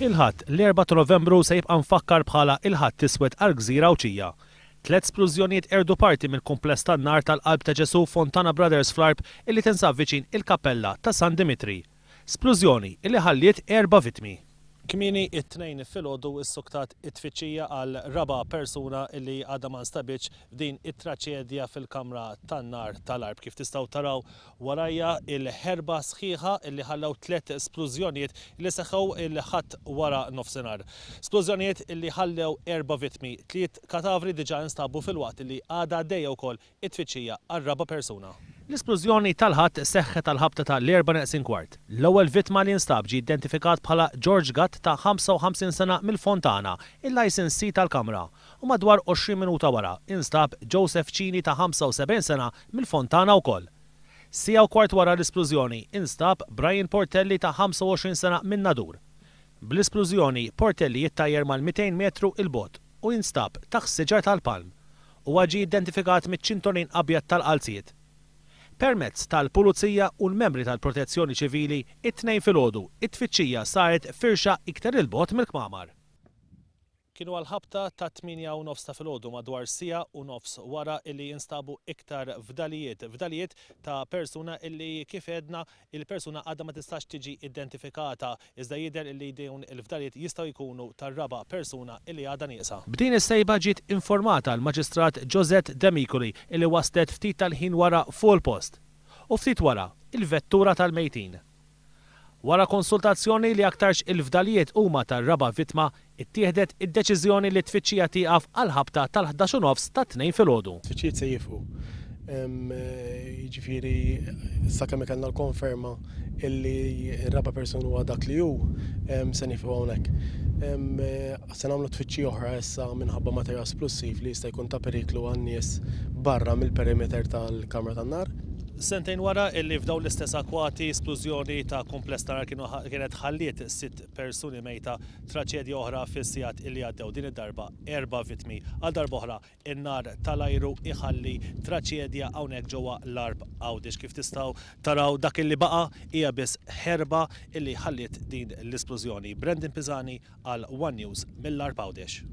Il-Ħadd, l-Erbgħa ta' Novembru se jibqa' mfakkar bħala il-Ħadd Iswed għall-gżira Għawdxija. Tlett splużjonijiet qerdu parti mill-kumpless tan-nar tal-Qalb ta' Ġesù Fontana Brothers fl-Għarb illi tinsab viċin il-Kappella ta' San Dimitri. Splużjoni illi ħalliet erba' vittmi. Kmieni t-Tnejn filgħodu ssuktat it-tfittxija għal raba' persuna illi għadha ma nstabitx f'din it-traċedja fil-kamra tan-nar tal-Għarb. Kif tistgħu taraw warajja il-ħerba sħiħa illi ħallew tlett splużjonijiet illi seħħew il-Ħadd wara nofsinhar. Splużjonijiet illi ħallew erba' vittmi, tliet katavri diġà instabu filwaqt illi għadha għaddejja wkoll it-tfittxija għar-raba' persuna. L-isplużjoni tal-Ħadd seħħet għall-ħabta ta' l-erba' neqsin kwart. L-ewwel vittma li nstab ġie identifikat bħala George Gatt ta' 55 sena mill-Fontana, il-licensee tal-kamra, u madwar 20 minuta wara instab Joseph Cini ta' 75 sena mill-Fontana wkoll. Siegħa u kwart wara l-isplużjoni instab Brian Portelli ta' 25 sena min-Nadur. Bl-isplużjoni, Portelli jittajjar mal-200 metru 'il bogħod u jinstab taħt siġar tal-palm. Huwa ġie identifikat miċ-ċintorin abjad tal-qalziet. Permezz tal-Pulizija u l-membri tal-Protezzjoni Ċivili, it-Tnejn filgħodu, it-tfittxija saret firxa iktar 'il bogħod mill-kmamar. Kienu għall-ħabta tat-tmienja u nofs ta' filgħodu, madwar siegħa u nofs wara illi instabu iktar fdalijiet, fdalijiet ta' persuna illi kif għedna il-persuna għadha ma tistax tiġi identifikata iżda jidher illi dawn il-fdalijiet jistgħu jkunu tar-raba' persuna illi għadha nieqsa. B'din is-sejba ġiet informata l-Maġistrat Josette Demicoli illi waslet ftit tal-ħin wara fuq il-post. U ftit wara, il-vettura tal-mejtin. Wara konsultazzjoni li aktarx il-fdalijiet huma tar-raba' vittma, ittieħdet id-deċiżjoni li t-tfittxija tieqaf għall-ħabta tal-11 u nofs tat-Tnejn filgħodu. Tfittxijiet se jieqfu. Jiġifieri sakemm ikollna l-konferma illi r-raba' persuna huwa dak li hu, se nieqfu hawnhekk. Se nagħmlu tfittxija oħra issa minħabba materjal splussiv li jista' jkun ta' periklu għan-nies barra mill-perimeter tal-kamra tan-nar. Sentejn wara illi f'dawn l-istess akkwati splużjoni ta' kumpless ta' nar kienet ħalliet sitt persuni mejta, traċedja oħra fis-sigħat illi għaddew, din id-darba erba' vittmi. Għal darb'oħra, in-nar tal-ajru iħalli traċedja hawnhekk ġewwa l-Għarb Għawdex. Kif tistgħu taraw dak illi baqa' hija biss ħerba illi ħalliet din l-isplużjoni. Brandon Pisani għal one News mill-Għarb Għawdex.